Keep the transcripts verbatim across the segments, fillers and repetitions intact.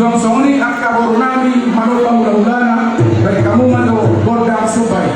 Songon i angka boru nami, manopang hulahulana, baen hamu ma gondang somba i.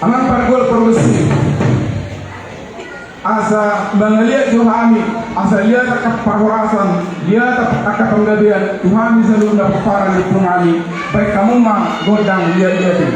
Amang pargual pargonsi, asa mangaliat jo hami, asa liat angka parhorasan, liat angka panggabean tu hami saluhutna pomparan ni ompungnami. Baen hamu ma gondang liatliat i.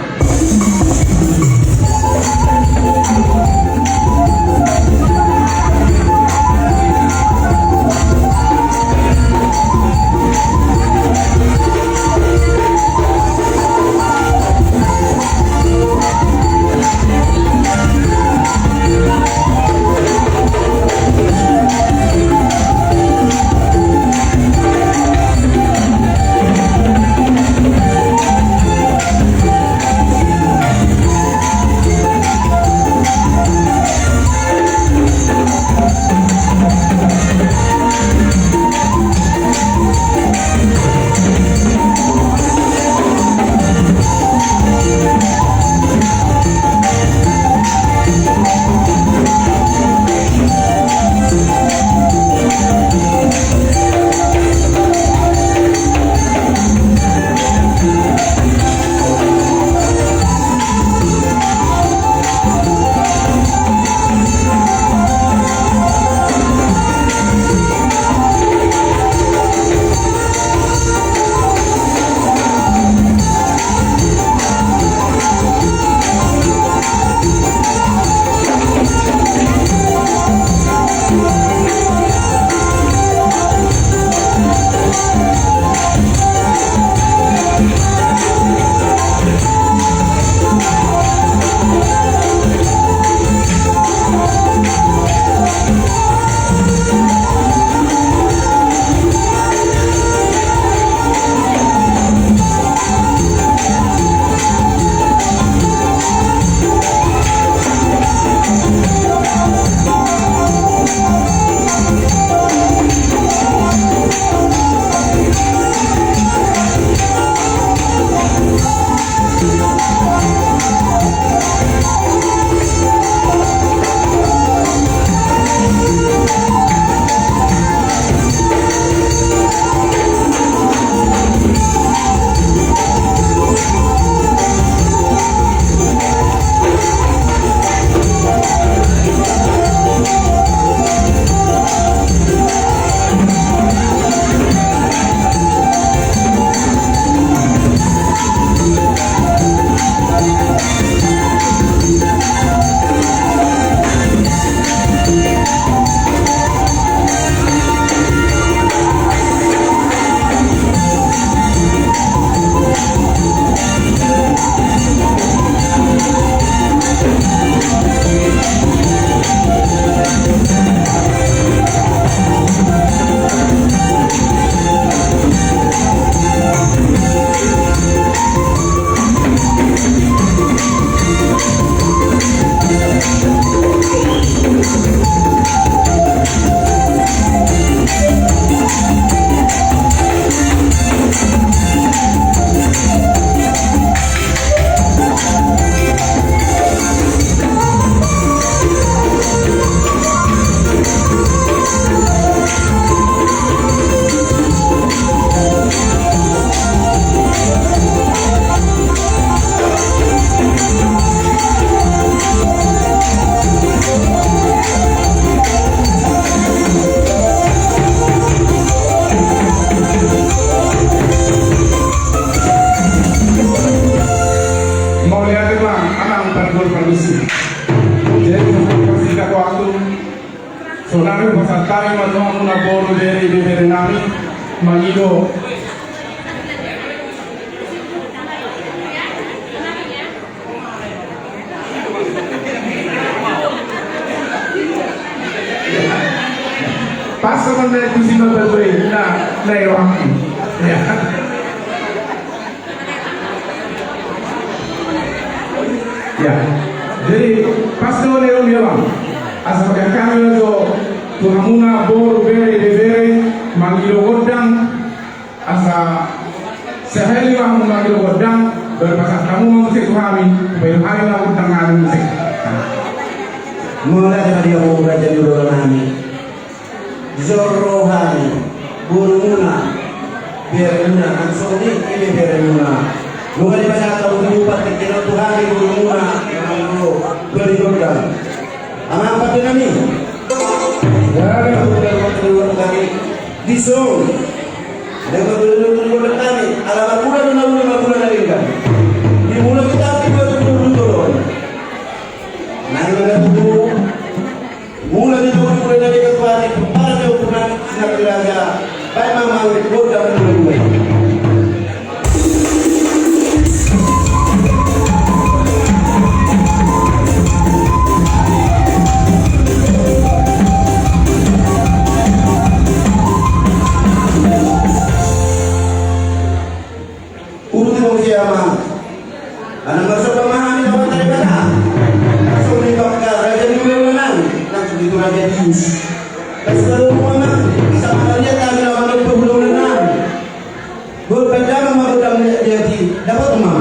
Mauliate ma, amang pargual pargonsi. Jadi, singkat waktu, saonari pasahat hami ma tu hamuna boru, bere, ibebere nami, mangido. Pas sama na tusi bapak gue, nah, nah, ya. Ya. Jadi, pas do ni on dia bang. Asa pakai kami langsung tu hamuna boru bere bebere mangido gondang. Asa sahali ma hamu mangido gondang, baru pasahat hamu ma muse tu hami, baru hami ma gondang nami muse. Mauliate ma di hamu raja ni hulahula nami. Joro hami borumuna, beremuna, langsung ni ibe beremuna. Nunga dipasahat hamu tu bupati kena tu hami borumuna, mangido gondang. Amang pande nami. Di son. Dengan betul-betul kami, ala marmula do na uli, marmula na denggan. Dimulai kita tu dua ribu dua puluh dua. Nai mana tu mula di dua ribu dua puluh dua, para dia pernah sinar raja. Baik, Mamang, gondang dulu. Uruti ma muse, Amang. Ala marsombah ma hami tu Debata. Langsung ni bangka raja ni hulahula nami, langsung ni tu raja Dius. Kasih tahu, Amang, sama kalian kami lawan hulahula nami. Gol pandang ma gondang liat-liat i, dapat ma.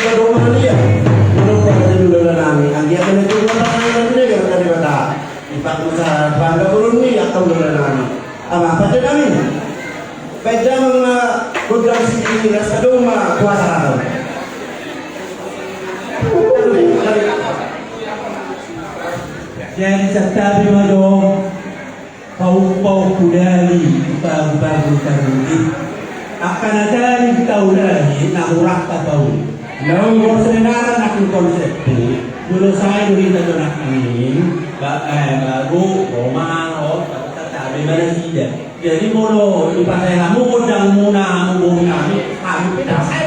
Domani ya, molo pala di lula nami, anggiat na itu dua pasangan na binege na Debata. Ipak musa bangga burung ni, atau lula nami. Ama, pada nami. Pada manga godang si ini, rasa doma, kuasa rasa. Jadi, santabi ma do. Pauk-pauk hudali, pagu-pagu tarugi. Angka na tadi taulani, na hurang tapauli. Naung borsenaran aku konsepku, molo sai do hita donat angin, ba-, eh, baru, roman, oh, tatabe mana sida. Jadi molo dipakai hamu godang muna, hamu boru nami, hamu pindah.